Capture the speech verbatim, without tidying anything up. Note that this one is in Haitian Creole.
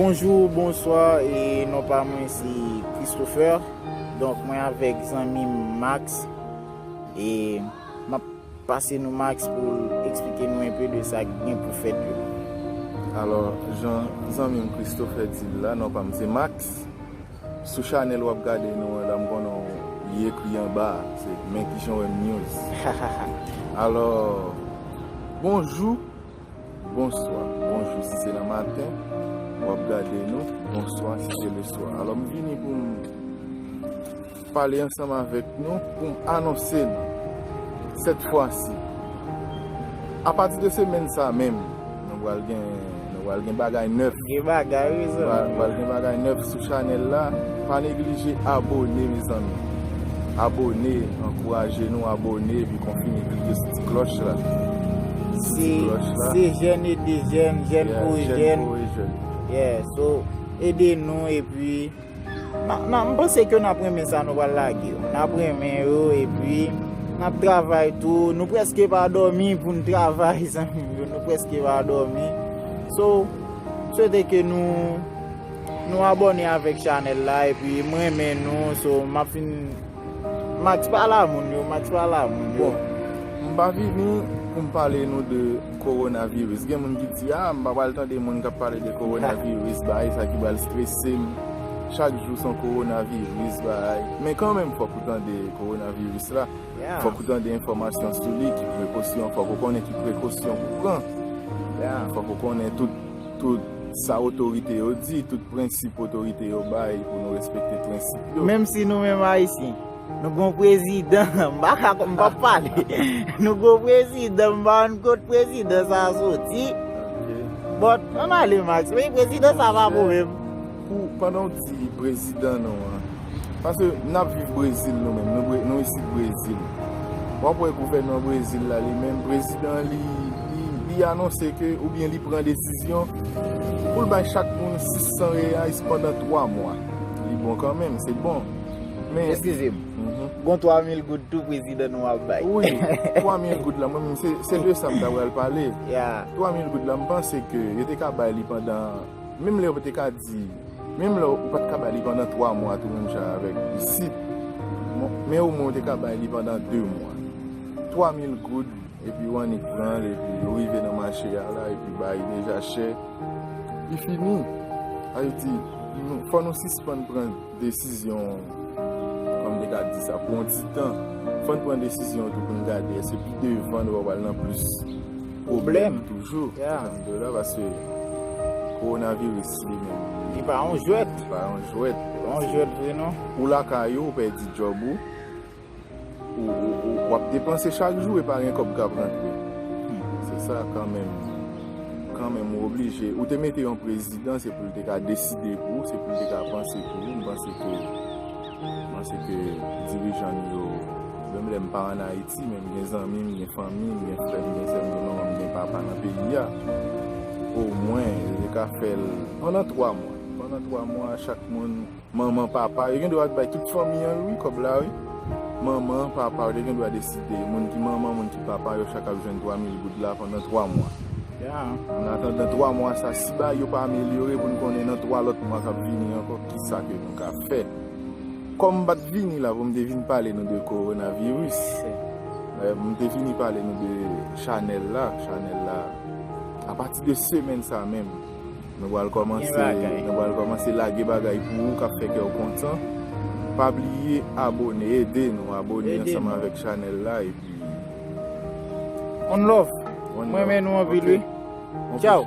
Bonjou, bonswa, e non pa mwen se Christopher. Donk mwen avèk zanmi m Max. E m ap pase nou Max pou l eksplike nou enpe de sa k gen pou fèt yo. Alò, jan zanmi m Christopher di l la, non pa m se Max. Sou chanèl w ap gade nou an la, m konnen w li ekri anba a, se men kijan w wè m news. Alò, bonjou, bonswa, bonjou si se nan maten w ap gade nou, bonswa si se leswa. Alò, m vini pou m pale ansanm avèk nou, pou m anonse nou, sèt fwa si, apati de semèn sa menm, nou pral gen, nou pral gen bagay nèf. Gen bagay, wi, zanmi. Pral, pral gen bagay nèf sou chanèl la. Pa neglije abone, mezanmi. Abone, ankouraje nou, abone, epi konfime klike sou ti klòch la. Ti klòch la. Se jèn ede jèn, jèn kore jèn. Yeah, so, ede nou, epi Nan, nan, m panse ke n ap renmen sa nou pral lage yo. N ap renmen yo, epi n ap travay tou. Nou prèske pa dòmi pou n travay, zanmi m yo. Nou prèske pa dòmi. So, m swete ke nou, nou abone avèk chanèl la, epi m renmen nou. So, m ap fin Max pa la moun yo, Max pa la moun yo. Bon, m pa vini pou m pale nou de kowonaviris. Gen moun ki di, a, m pa pral tande moun k ap pale de kowonaviris, bagay sa ki pral strese m. Chak jou se yon kowonaviris, bagay. Men kanmenm, fòk ou tande kowonaviris la. Yeah. Fòk ou tande enfòmasyon sou li, ki prekosyon, fòk ou konnen ki prekosyon pou pran. Yeah. Fòk ou konnen tout, tout sa otorite yo di, tout prensip otorite yo bay pou nou respekte prensip yo. Menm si nou menm Ayisyen, nou gon prezidan, m pa ka, m p ap pale. Nou gon prezidan, m pa konn kot prezidan sa a soti. Ok. But, ann ale, Max. Wi, prezidan sa pa pwoblèm. Pou, pandan w di prezidan nou an, paske n ap viv Brezil nou menm, nou, Bre- nou isit Brezil. W ap wè gouvènman Brezil la, li menm, prezidan li, li, li anonse ke, oubyen li pran desizyon pou l bay chak moun sis san reyais pandan twa mwa. Li bon kanmenm, se bon. Men Eskize m. Mhm. Gon twa mil goud tou prezidan nou ap bay. Wi, twa mil goud la, mwen menm, se, se de sa m ta pral pale. Yeah. Twa mil goud la, m panse ke yo te ka bay li pandan, menm lè yo te ka di, menm lè ou pa t ka bay li pandan twa mwa tou menm jan avèk isit, men omwen ou te ka bay li pandan de mwa. Twa mil goud, epi w annik pran l, epi ou rive nan mache a la, epi bagay deja chè. Li fini. Sa vle di, nou, fò nou sispann pran desizyon, kòm te ka di sa, pou yon ti tan. Fò n pran desizyon tou pou n gade èske pi devan nou pa pral nan plis pwoblèm toujou. Yeah. Sa vle di la, paske kowonaviris li menm, li pa yon jwèt. Li pa yon jwèt. Li pa yon jwèt vre non. Ou lakay ou, ou pèdi djòb ou. Ou, ou, ou, w ap depanse chak jou e pa gen kòb k ap rantre. Hmm. Se sa kanmenm. Kanmenm, ou oblije. Ou te mete yon prezidan, se pou l te ka deside pou ou, se pou l te ka panse pou ou. M panse ke, m panse ke dirijan nou yo, menm lè m pa ann Ayiti, men m gen zanmi m, gen fanmi m, gen frè m, gen sè m, gen manman m, gen papa nan peyi a. Omwen, yo te ka fè l pandan twa mwa. Pandan twa mwa, chak moun Manman, papa, yo gen dwa bay tout fanmi an, wi, kòb la, wi. Manman, papa, yo te gen dwa deside. Moun ki manman, moun ki papa, yo chak ap jwenn twa mil goud la pandan twa mwa. Ya. An atandan twa mwa sa, si bagay yo pa amelyore pou n konnen nan twa lòt mwa k ap vini ankò, kisa ke nou ka fè? Kòm m pa t vini la pou m te vin pale nou de kowonaviris, eh, m te vini pale nou de chanèl la, chanèl la, apati de semèn sa menm, Nou pral kòmanse, nou pral kòmanse lage bagay pou ou k ap fè kè w kontan. Pa bliye abone, ede nou abone ansanm avèk chanèl la, epi on love. Mwen renmen nou anpil, wi. Tchaw.